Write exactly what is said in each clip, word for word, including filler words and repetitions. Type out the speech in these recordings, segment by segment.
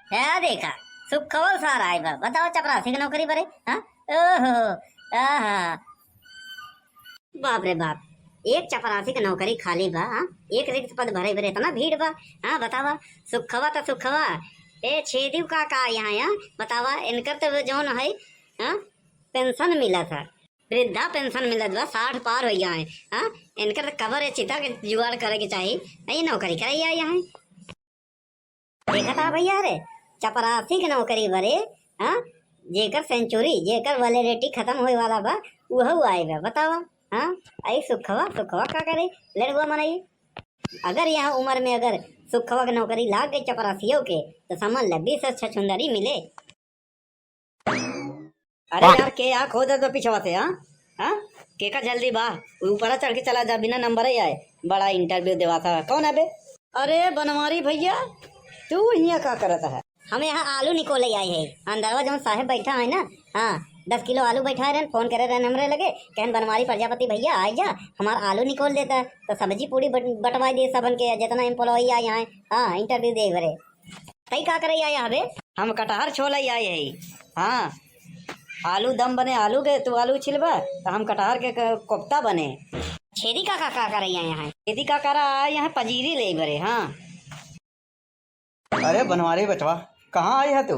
है देखा, सुखवा सार आए बा, बतावा चपरासी के नौकरी बरे, हाँ? ओहो, आहा। बाप रे बाप, एक चपरासी के नौकरी खाली बा, हाँ? एक रिक्त पद भरे बरे इतना भीड़ बा, हाँ? बतावा, सुखवा त सुखवा, ए छेदू का का यहाँ, यहाँ? बतावा, इनकर त जौन है, हाँ? पेंशन मिलत है, वृद्धा पेंशन मिलत बा, साठ पार होइ गया है, हाँ? इनकर त कबर ए चिता के जुगाड़ करे के चाही, ई नौकरी करे आई यहाँ। देखत हा भैया रे, चपरासी के नौकरी बरे, हाँ, जेकर सेंचुरी, जेकर वैलिडिटी खत्म होए वाला बा, उहउ आए बा, बतावा, हाँ, आई सुखवा, सुखवा का करे, लड़ुआ मनई। अगर यहाँ उम्र में अगर सुखवा के नौकरी लाग गई चपरासियों के, तो समझ ले, बीस से छछुंदरी मिले। अरे यार, के आ खोदत बा पिछवा से, हाँ? हाँ? केका जल्दी बा? ऊपरा चढ़ के चला जा, बिना नंबर ही आए। बड़ा इंटरव्यू देवा था। कौन है बे? अरे बनवारी भैया, तू हियाँ का करत है? हम यहाँ आलू निकोले आए हैं। अंदरवा जौन साहेब बैठा है ना, हाँ, दस किलो आलू बैठा रहन, फोन करे रहन हमरे लगे, कहन बनवारी प्रजापति भैया आ जा, हमार आलू निकोल देता, तो सब्जी पूरी बट-, बंटवाई दिए सबन के, जितना एम्प्लॉई आए यहाँ, हाँ, इंटरव्यू दे बरे। तई का करे आया हबे? हम कटहर छोले आए हई। हाँ, आलू दम बने आलू के, तू आलू छिलबा, त हम कटहर के क-, कोफ्ता बने। छेदी का, का, का करे आए हैं? छेदी का करा आए हैं, पजीरी ले बरे, हाँ। अरे बनवारी बचवा, कहाँ आई है तू?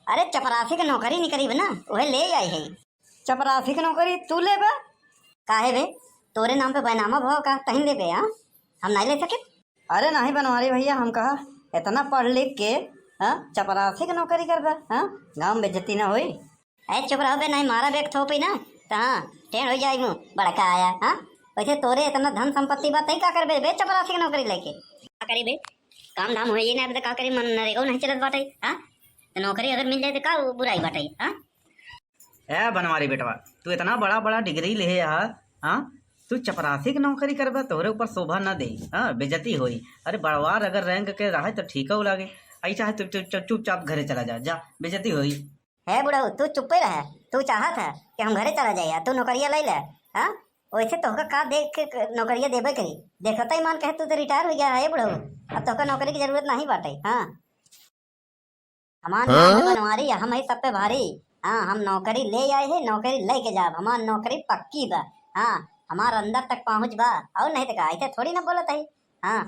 अरे चपरासी के नौकरी निकरी बा ना, वह ले आए है। चपरासी के नौकरी तू लेबे? काहे बे, तोरे नाम पे बैनामा भवा का, तहीं लेबे, हाँ? हम नहीं ले सके। अरे नहीं बनवारी भैया, हम कहा इतना पढ़ लिख के, हाँ, चपरासी के नौकरी करबे, हाँ? गाँव में बेइज्जती ना होई? ए चुप रहो बे, नहीं मारा बे एक थोपी ना, तो हाँ, टेढ़ हो जाई मुँह, बड़का आया, हाँ? वैसे तोरे इतना धन संपत्ति बा, तई का करबे बे चपरासी के नौकरी लेके? का करी बे, काम धाम होई ना, अभी तो का करी, मनरेगा नहीं चलत बाटे, हाँ? तो नौकरी अगर मिल जाए तो का बुराई बाटे, हाँ? ए बनवारी बेटवा, तू इतना बड़ा बड़ा डिग्री ले है, हाँ? तू चपरासी के नौकरी करबे, तोहरे ऊपर शोभा न दे, हाँ, बेइज्जती होई। अरे बड़वार अगर रैंक के रहे तो ठीक हो लागे, ऐसा है तू चुप- चुप- चुपचाप घरे चला जा, जा, बेइज्जती होई। हे बुढ़ऊ, तू चुप्पे रहे, तू चाहत है कि हम घरे चला जाइए, तू नौकरिया ले ले, हाँ? वैसे तोहका का देख के क-, नौकरिया देबे करी, देखता ही मान कहे तू तो रिटायर हो गया है बुढ़ऊ, अब तोहका नौकरी की जरूरत नहीं बाटे, हाँ। हमार नाम है बनवारी, हम है सब पे भारी। हाँ, हम नौकरी ले आए हैं, नौकरी लेके जाब, हमार नौकरी पक्की बा। हाँ, हमार अंदर तक पहुँच बा, और नहीं तो का, ऐसे थोड़ी ना बोलत है। हाँ।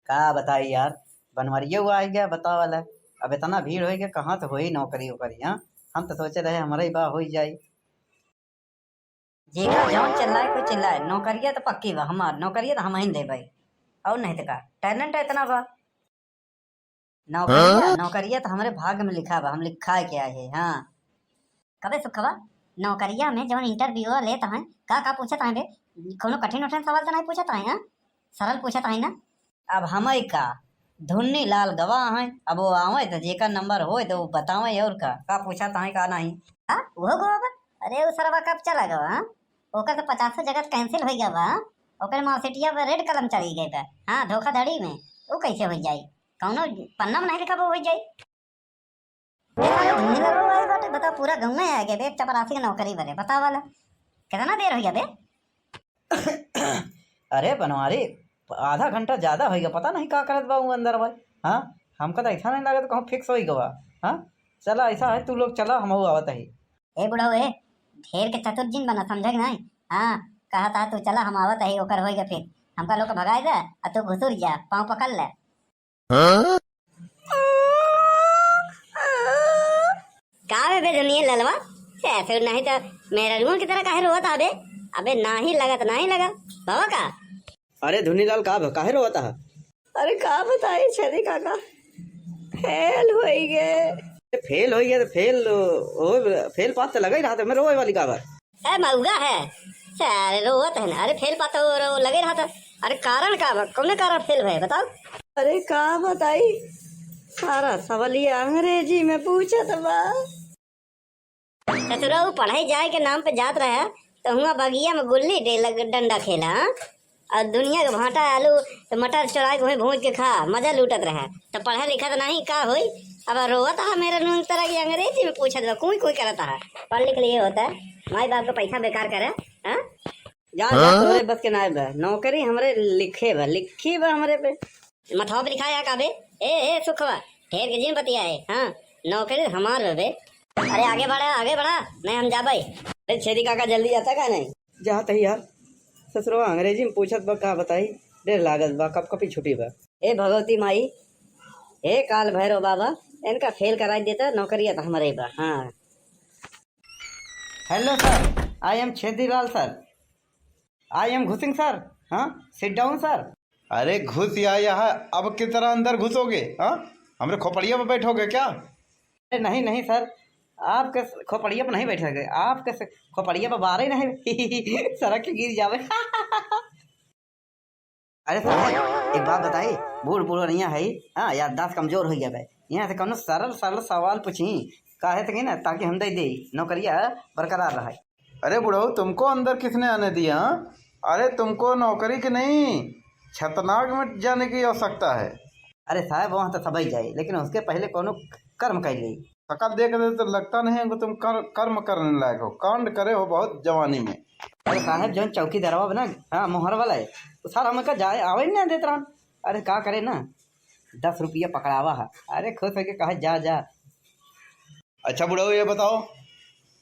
का बताई यार, बनवरिया हुआ आई गया, बतावा ला। अब इतना भीड़ होई गया, कहाँ तो होई नौकरी वोकरी, हाँ? हम तो सोचे रहे हमारा ही बा होई जाई। जेकर जौन चिल्लाए, कोई चिल्लाए, नौकरिया तो पक्की बा हमार, नौकरिया तो हम ही देबै, और नहीं तो का, टैलेंट इतना बा। नौकरिया, हाँ? नौकरिया तो हमरे भाग्य में लिखा बा, हम लिखा के आए हैं, हाँ। कबे सुखवा, नौकरिया में जौन इंटरव्यू लेत हैं, का का पूछत हैं बे? कोनो कठिन उठिन सवाल तो नहीं पूछत हैं, हाँ? सरल पूछत हैं ना? अब हमई का, धुन्नी लाल गवाह हैं, अब वो आवे तो जेकर नंबर होए तो वो बतावे, और का, का पूछत हैं का नहीं। हाँ, वो गवाह बा? अरे वो सरवा कब चला गवा, हाँ? ओकर तो पचासों जगत कैंसिल हो गया बा, हाँ? ओकर मार्कशीटिया पे रेड कलम चढ़ी गई बा, हाँ, धोखाधड़ी में। वो कैसे हो जाई? कौनो पन्ना में नहीं लिखा बा हो जाई? ए साले धुंधला लोग आए बाटे, बताओ, पूरा गाँव में आ गए बे, एक चपरासी के नौकरी बरे, बताओ वाला, कितना देर हो गया बे? अरे बनवारी, आधा घंटा ज्यादा हो गया, पता नहीं का करत बा उ अंदर भाई। हाँ, हमका तो ऐसा नहीं लगा तो कहूँ फिक्स हो गवा। हाँ, चला ऐसा है, तू लोग चला, हम आवत ही। ए बुढ़ऊ ए, ढेर के चतुर जिन बना, समझे कि नहीं? हाँ, कहा था तू चला, हम आवत ही, ओकर होई गया फिर, हमका लोग के भगाए दे, आ तू घुसुर जा, पाँव पकड़ ले। हाँ? का बे, बे धुनिया ललवा? ऐसे नहीं तो मेहररुआ की तरह काहे रोवत आबे? अबे नाही लगत, नाही लगा। बाबा का? अरे धुनीलाल का भ-, काहे रोवत है? अरे का बताई छेदी काका, फेल होई गे। फेल होई गे तो फेल, ओ, फेल पास तो लगा ही रहा था, मैं रोवे वाली का बा? ए मउगा है, सारे रोवत है ना। अरे फेल पास तो रो-, लगे रहा था। अरे कारण का बा? कौने कारण फेल भए बताओ? अरे का बताई, सारा सवालिया अंग्रेजी में पूछत बा। ससुरा उ पढ़ाई जाए के नाम पे जात रहे, तो हुआ बगिया में गुल्ली डे-, लग-, डंडा खेला, हाँ? और दुनिया के भाटा आलू मटर चुराए के वहीं भूज के खा, मजा लूटत रहे। तो पढ़े लिखत नहीं का होई? अब रोवत हा मेरे नून तरह की अंग्रेजी में पूछत बा, कुई कुई करत हा। पढ़ लिख लिए होता, माई बाप का पैसा बेकार करे, हाँ? जा, जा, हाँ? तोरे बस के नाय बा। नौकरी हमरे लिखे बा, लिखी बा हमरे पे। मथवा पे लिखा है का बे? ए, ए, सुखवा, ढेर के जिन बतियाए, हाँ, नौकरी हमार बे। अरे आगे बढ़ा, आगे बढ़ा, नहीं हम जाबे। अरे छेदी काका जल्दी जाता का नहीं? जात ही यार, ससुरवा अंग्रेजी में पूछत बा, का बताई, ढेर लागत बा, कब कपी छुट्टी बा। ए भगवती माई, हे काल भैरव बाबा, इनका फेल कराई देता, नौकरिया तो हमारे बा। हाँ। Hello sir, I am छेदीलाल sir, I am घुसिंग sir। हाँ, sit down sir। अरे घुस या यहाँ, अब किस तरह अंदर घुसोगे? हाँ, हमरे खोपड़िया पे बैठोगे क्या? अरे नहीं नहीं sir, आपके स-, खोपड़िया पे नहीं बैठ सके, आपके स-, खोपड़िया पे बारे नहीं सड़क के गिर जावे। अरे साहब, एक बात बताई, बूढ़ पुरनिया है, हाँ, याददाश्त कमजोर हो गया है। यहाँ से कौनो सरल सरल सवाल पूछी, काहे से कि ना, ताकि हम दे दे, नौकरिया बरकरार रहे। अरे बुढ़ऊ, तुमको अंदर किसने आने दिया, हाँ? अरे तुमको नौकरी की नहीं, छतनाक में जाने की आवश्यकता है। अरे साहब, वहाँ तो सबई जाए, लेकिन उसके पहले कौनो कर्म कर ले। शकल देख के तो लगता नहीं है कि तुम कर, कर्म करने लायक हो, कांड करे हो बहुत जवानी में। अरे साहब, जौन चौकीदारवा बना, हाँ, मोहर वाला है, तो सार हमका जाए आवे ही ना देत रहन। अरे का करे ना, दस रुपया पकड़ावा है। अरे खुश होके कहे, "जा, जा।" अच्छा बुढ़ऊ, ये बताओ,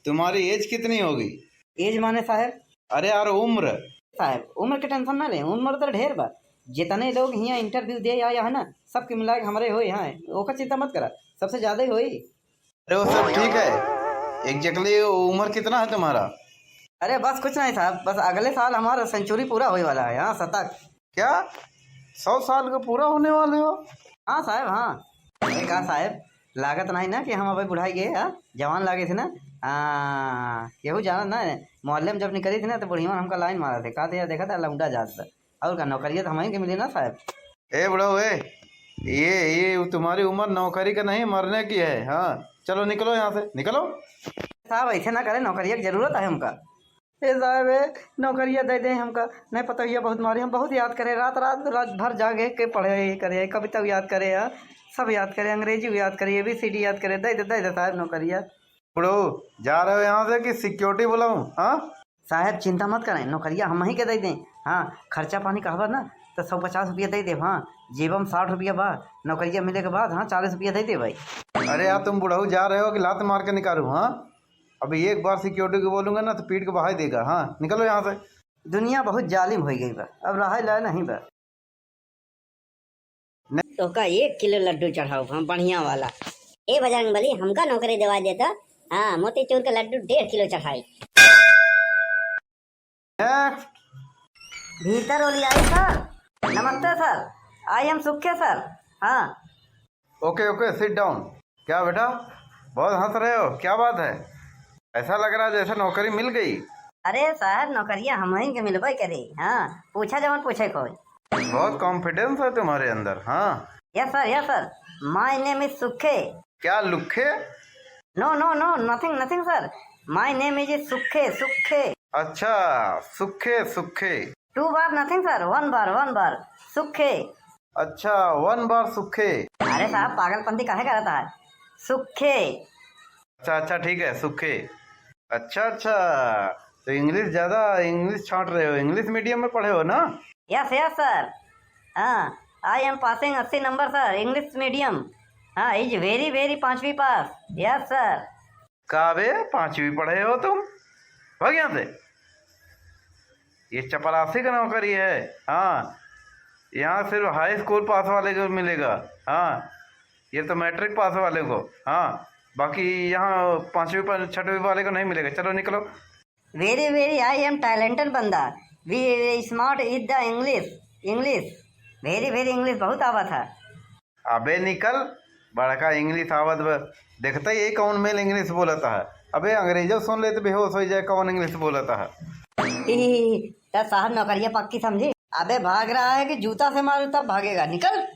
तुम्हारी एज कितनी होगी? एज माने साहब? अरे यार, उम्र। साहब, उम्र के tension ना ले, उम्र तो ढेर बा। जितने लोग हियाँ interview दे आया है ना, सबके मिला के हमरे हो यहाँ है, ओकर चिंता मत करा, सबसे ज्यादा ही होई। अरे वो सब ठीक है, exactly उम्र कितना है तुम्हारा? अरे बस कुछ नहीं साहब, बस अगले साल हमारा century पूरा होए वाला है। हाँ, शतक। क्या? सौ साल के पूरा होने वाले हो? हाँ साहब, हाँ। अरे का साहब, लागत नहीं ना कि हम अबे बुढ़ाई गए, हाँ? जवान लागे थे ना। हाँ, केहू जानत ना है। मोहल्ले में जब निकली थी ना, तो बुढ़िया हमका line मारा थे, कहते, "यार, देखा था, लौंडा जात बा।" और का, नौकरिया तो हमही के मिली ना साहब। ए बुढ़ऊ, ए, ये, ये तुम्हारी उम्र नौकरी का नहीं, मरने की है। हाँ, चलो निकलो यहाँ से, निकलो। साहब, ऐसे ना करे, नौकरिया की जरूरत है हमका। ए साहब, ए, नौकरिया दे दे हमका, नहीं पता ये बहुत मारी, हम बहुत याद करे, रात, रात, रात भर जागे के पढ़े करे, कविता याद करे, हाँ, सब याद करे, अंग्रेजी याद करे, A B C D याद करे, दे दे, दे दे साहब नौकरिया। बुढ़ऊ, जा रहे हो यहाँ से कि security बुलाऊं? हाँ? साहब, चिंता मत करें, नौकरिया हमही के दे दें। हाँ, खर्चा पानी कहबा ना, तो सौ पचास रुपया दे देब। हाँ, जेब में साठ रुपया बा, नौकरिया मिले के बाद, हाँ, चालीस रुपया दे देब भाई। अरे यार, तुम बुढ़ऊ जा रहे हो कि लात मार के निकालूं? हाँ, अभी एक बार security को बोलूंगा ना, तो पीट के बहाई देगा। हाँ, निकलो यहाँ से। दुनिया बहुत जालिम हो गई बा, अब रहे लायक नहीं बा। तोहका एक किलो लड्डू चढ़ाउब हम, बढ़िया वाला। ए बजरंग बली, हमका नौकरी देवा देता। हाँ, मोतीचूर के लड्डू डेढ़ किलो चढ़ाई। Next। भीतर ओली आई sir। नमस्ते sir, I am सुखे sir। हाँ। OK, OK, sit down। क्या बेटा, बहुत हंस रहे हो, क्या बात है? ऐसा लग रहा है जैसे नौकरी मिल गई। अरे साहब, नौकरिया हमही के मिलबे करी। हाँ, पूछा जवन पूछे को। बहुत confidence है तुम्हारे अंदर। हाँ। Yes sir, yes sir, my name is सुखे। क्या लुखे? No, no, no, nothing, nothing sir, my name is सुखे, सुखे। अच्छा, सुखे, सुखे। Two bar nothing sir, one bar, one bar, सुखे। अच्छा, one bar सुखे। अरे साहब, पागलपंती काहे करता है? सुखे। अच्छा, अच्छा, ठीक है, सुखे। अच्छा, अच्छा, तो English ज्यादा, English छांट रहे हो, English medium में पढ़े हो ना? Yes, yes sir। हाँ, I am passing अस्सी number sir, English medium। हाँ, is very, very पांचवी pass। Yes sir। का बे, पांचवी पढ़े हो तुम? भाग यहाँ से। ये चपरासी का नौकरी है। हाँ, यहाँ सिर्फ high school pass वाले को मिलेगा। हाँ, ये तो matric pass वाले को। हाँ, बाकी यहाँ पांचवी पा-, छठवीं वाले को नहीं मिलेगा। चलो निकलो। Very, very, I am talented बंदा। Very, very smart is the English, English। Very, very English बहुत आवत है। अबे निकल, बड़का English आवत बा। देखता ही यही कौन मेल English बोलता है। अबे अंग्रेजो सुन ले तो बेहोश हो जाए, कौन English बोलता है। ही, ही, ही, ही, तो साहब नौकरिया पक्की समझी? अबे भाग रहा है कि जूता से मारू तब भागेगा, निकल।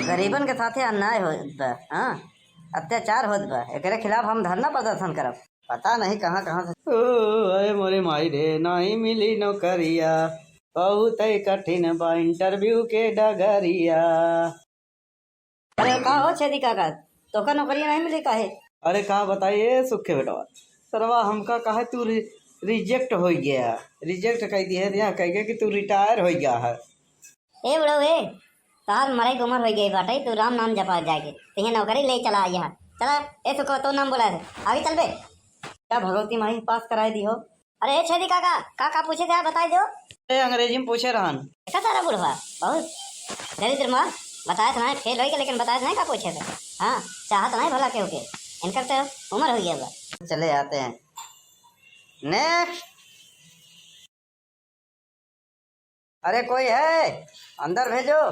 गरीबन के साथे अन्याय होत बा, हाँ, अत्याचार होत बा, एकरे खिलाफ हम धरना प्रदर्शन करब। पता नहीं कहाँ कहाँ से। ओ, अरे मोरे माई रे, नाही मिली नौकरिया, बहुत ही कठिन बा interview के डगरिया। अरे का हो छेदी काका, तोका नौकरिया नहीं मिली काहे? अरे का बताई ए सुखे बेटवा, सरवा हमका कहे तू रि-, reject हो गया, reject कह दिए यहाँ कह के कि तू retire हो गया है। ए बुढ़ऊ ए, तोहार मरे के उमर होइ गई बाटे, तू राम नाम जपा जाके। तिहे नौकरी ले चला यहाँ। चला, ए सुखवा, तो नाम बोला है। आगे चल बे। का भगवती माई पास कराए दी हो? अरे ए छेदी काका, का, का पूछे थे आप, बताई दो। ए, अंग्रेजी में पूछे रहन। देखा तारा बुढ़वा, बहुत दरिद्र माँ, बताए तो नहीं, फेल होई के, लेकिन बताए तो नहीं का पूछे थे। हाँ, चाहत नहीं भला केहू के। इनकर तो उमर होइ गई बा। चले आते हैं। नेक्स्ट। अरे कोई है? अंदर भेजो।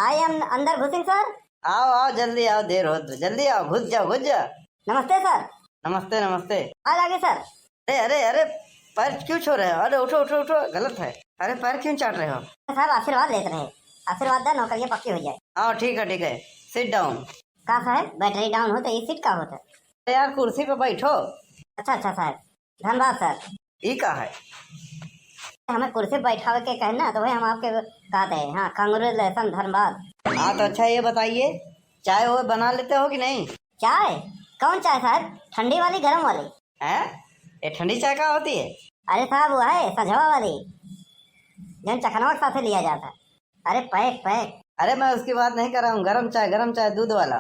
I am अंदर घुसिन सर। आओ, आओ, जल्दी आओ, देर होत, जल्दी आओ, घुस जाओ, घुस जाओ। नमस्ते सर। नमस्ते, नमस्ते। आ लागे सर। अरे, अरे, अरे, पैर क्यों छू रहे हो? अरे उठो, उठो, उठो, गलत है। अरे पैर क्यों चाट रहे हो? साहब आशीर्वाद लेत रहे, आशीर्वाद दा नौकरिया पक्की होइ जाए। हाँ ठीक है, ठीक है, sit down। का साहब, बैटरी डाउन हो तो ई सीट का होत है? अरे यार, कुर्सी पे बैठो। अच्छा, अच्छा साहब, धन्यवाद सर। ई का है? हमें कुर्सी पे बैठावे के कहे ना, तो वही हम आपके कहते हैं। हाँ, कांग्रेचुलेशन, धन्यवाद। हाँ तो अच्छा, ये बताइए, चाय वो बना लेते हो कि नहीं? चाय? कौन चाय साहब, ठंडी वाली, गरम वाली? हैं? ये ठंडी चाय का होती है? अरे साहब, वो है सझवा वाली, जौन चखनवा के साथे लिया जाता है। अरे पैक, पैक। अरे मैं उसकी बात नहीं कर रहा हूँ, गरम चाय, गरम चाय, दूध वाला।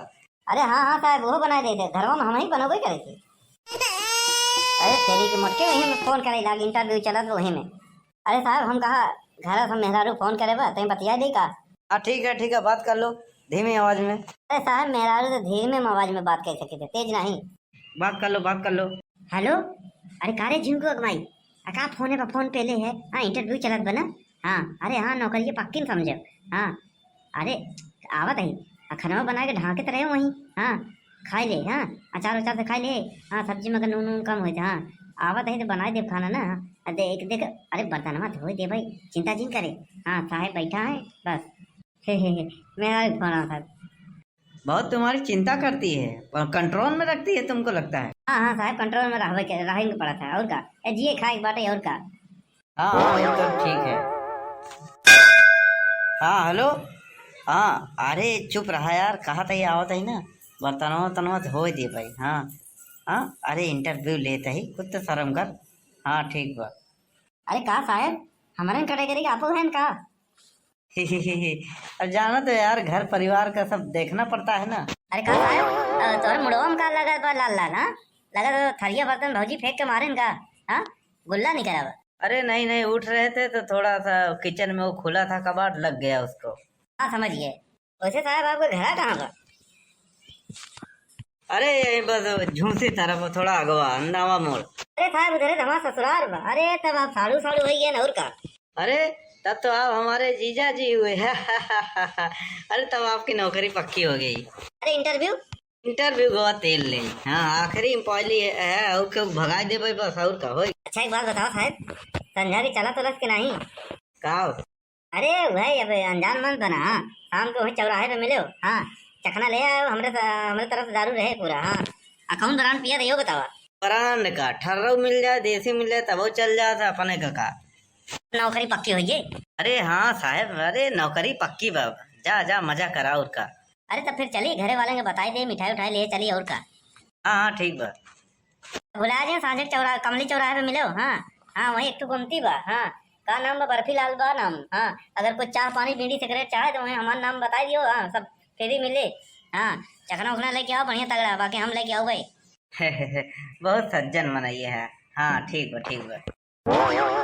अरे हाँ, हाँ साहब, वो बनाए देते, घरवा में हम ही बनोबे करे थे। अरे तेरी के मोटके, वही में फोन करे लाग, इंटरव्यू चलत वही में। अरे साहब, हम कहा घर से मेहरारू फोन करे बा, तैं बतिया दे का? हाँ ठीक है, ठीक है, बात कर लो धीमी आवाज में। अरे साहब, मेहरारू तो धीमे आवाज में बात कर सके थे, तेज नहीं। बात कर लो, बात कर लो। हेलो, अरे का रे झिंकू अगमाई, आ का फोन है, फोन पे ले है? हाँ, इंटरव्यू चलत बना। हाँ, अरे हाँ, नौकरी पक्की न समझे। हाँ, अरे आवत है, आ खाना बना के ढांकत रहे वहीं। हाँ, खाई ले। हाँ, अचार उचार से खाई ले। हाँ, सब्जी में अगर नून नून कम होई तो। हाँ, आवत है तो बनाई देब खाना ना। हाँ, देख देख, अरे बर्तनवा धोई दे भाई, चिंता जिन करे। हाँ, साहेब बैठा है बस। हे हे हे, मेरा भी फोन आता है। बहुत तुम्हारी चिंता करती है और कंट्रोल में रखती है तुमको लगता है। हाँ, हाँ साहब, कंट्रोल में रहबे के, रहे के पड़त है, और का? ए, जिए खाए के बाटे, और का? हाँ, हाँ, ये तो ठीक है। हाँ, हेलो। हाँ, अरे चुप रहा यार, कहा था ये आवत है ना, बर्तनवा वर्तनवा धोए दे भाई। हाँ, हाँ, अरे इंटरव्यू लेत ही, कुछ तो शर्म कर। हाँ, ठीक बा। अरे का साहब, हमरन कैटेगरी के आपो हैं का? अब जाना तो यार, घर परिवार का सब देखना पड़ता है ना। अरे का साहब, अ, तोहरे मुड़वा में का लगत बा लाल लाल, हाँ? लगत बा थरिया बर्तन भौजी फेंक के मारेन का? हाँ, गुल्ला निकरा बा। अरे नहीं नहीं, उठ रहे थे तो थोड़ा सा किचन में वो खुला था कबाड़, लग गया उसको। हाँ, समझ गए। वैसे साहब, आपका घरा कहाँ बा? अरे यही बस झूसी तरफ, थोड़ा अगवा, नवा मोड़। अरे साहब, उधरे तो हमारा ससुराल बा। अरे तब आप साढ़ू साढ़ू हो गए ना, और का? अरे तब तो आप हमारे जीजा जी हुए। अरे तब आपकी नौकरी पक्की हो गई। अरे इंटरव्यू? इंटरव्यू गवा तेल ले। हाँ, आखिरी एम्प्लॉय है, और क्यों भगाई देबे बस, और का होई? अच्छा एक बात बताओ साहब, संझा की चला तलस के नहीं? का? अरे भाई, अब अनजान मत बना, हाँ। शाम को वहीं चौराहे पे मिलो, हाँ। चखना ले आयो, हमरे स-, हमरे तरफ से दारू रहे पूरा, हाँ। आ कौन ब्रांड पिया था, यो बतावा। ब्रांड का, ठर्रऊ मिल जाए, देसी मिल जाए, तब वो चल जात है अपने का, का। नौकरी पक्की होई है। अरे हाँ साहब, अरे नौकरी पक्की बा। जा, जा, मजा करा और का। अरे तब फिर चली, घरे वाले के बताई दे, मिठाई उठाई ले चली और का। हाँ, हाँ, ठीक बा। भुला जाए, सांझे के चौरा-, कमली चौराहे पे मिलो। हाँ, हाँ, वहीं एक ठो गुमती बा। हाँ, का नाम बा? बर्फी लाल बा नाम। हाँ, अगर कुछ चाह पानी बीड़ी सिगरेट चाहे तो वहीं हमार नाम बताई दियो। हाँ, सब फ्री मिले। हाँ, चखना उखना लेके आओ बढ़िया तगड़ा, बाकी हम लेके आओ भाई। बहुत सज्जन मनई है। हाँ, ठीक बा, ठीक बा।